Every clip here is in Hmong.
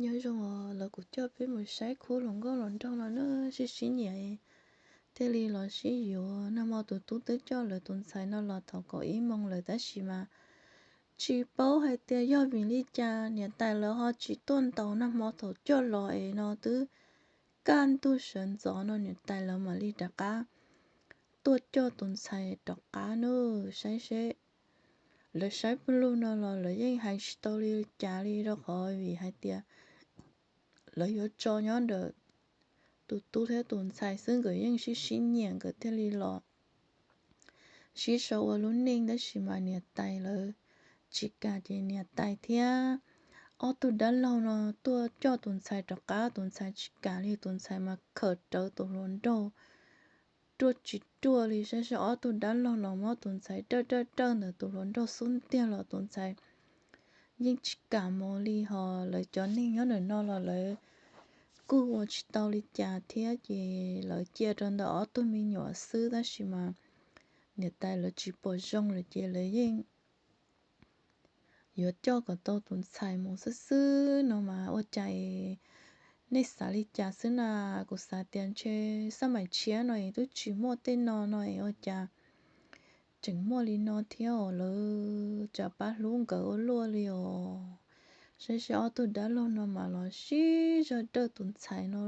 Nyob zoo os, lawv kuv coj peb mus saib khub hluas nkauj hluas nraug no na, sib sib nyiam thiaj li los sib yuav. Nag hmo tus tub twb coj lawv tus ntxhais no los thaum kaum ib moos lawm tab sis mas tsis paub hais tias yog vim li cas niam tais lawv ho tsis tuaj ntaus. Nag hmo thaum coj los es no twb kaj ntug sawv ntxov no niam tais lawv mam li rov qab tuaj coj tus ntxhais rov qab nawb. Saib seb, lawv saib pawg lug no los lawv yeej hais tsis tau li cas li rau qhov vim hais tias lawv yuav tso nyob ntawm tus tub thiab tus ntxhais xwb, nkawd yeej sib sib nyiam nkawd thiaj li los sib sau ua lub neej. Tab sis mas niam tais lawv tsis kam ces niam tais thiab ob tug dab laug no tuaj coj tus ntxhais rov qab, tus ntxhais tsis kam li, tus ntxhais mas khawm rawv tus hluas nraug ruaj tsis ruaj li. Saib seb, ob tug dab laug los muab tus ntxhais rawj rawj rawj ntawm tus hluas nraug xub ntiag los tus ntxhais yeej tsis kam mus li. Ho lawv cov neeg nyob ntawm no los lawv kuj ua tsis tau li cas thiab ces lawv cia rau ntawm ob tug me nyuam xwb. Tab sis mas niam tais lawv tsis pom zoo lawm ces lawv yeej yuav coj kom tau tus ntxhais mus xwb xwb no mas ua cas nej xav li cas xwb na? Kuv xav tias ntshe xab maim tshiab no es twb tsis muaj tej no no es ua cas tseem muaj li no thiab os. Lawv tsam pab hlub nkawd ua luaj li os. Saib seb, ob tug dab laug no mas los sib zog rawj tus ntxhais no,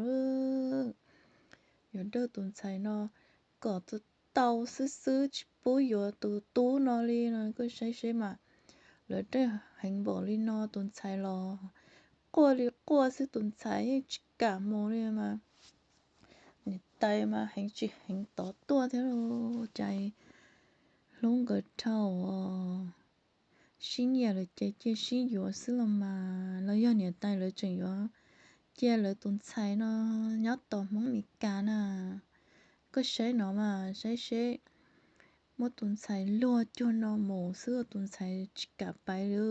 yuav rawj tus ntxhais no kom tau xwb xwb tsis pub yuav tus tub no li no. Koj saib seb mas, lawv rawj heev npaum li no tus ntxhais los quaj li quaj xwb, tus ntxhais yeej tsis kam mus li mas niam tais mas heev tsis heev tod tuaj thiab lauj. Cas hlub nkawd dhau os. Sib nyiam lawm ces cia sib yuav xwb los mas. Los yog niam tais lawv tseem yuav cia lawv tus ntxhais no nyob tos Hmoob Mes Kas na? Koj saib no mas, saib seb, muab tus ntxhais luag cuag no mus xwb, tus ntxhais tsis kam pais li.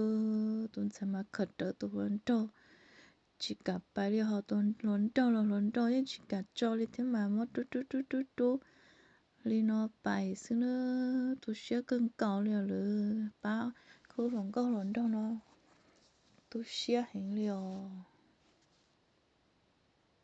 Tus ntxhais mas khawm rawv tus hluas nraug tsis kam pais li, ho tus hluas nraug los hluas nraug yeej tsis kam tso li thiab mas muab rub rub rub rub rub li no pais xwb na. Tu siab kawg nkaus li os, lawv pab khub hluas nkauj hluas nraug no tu siab heev li os.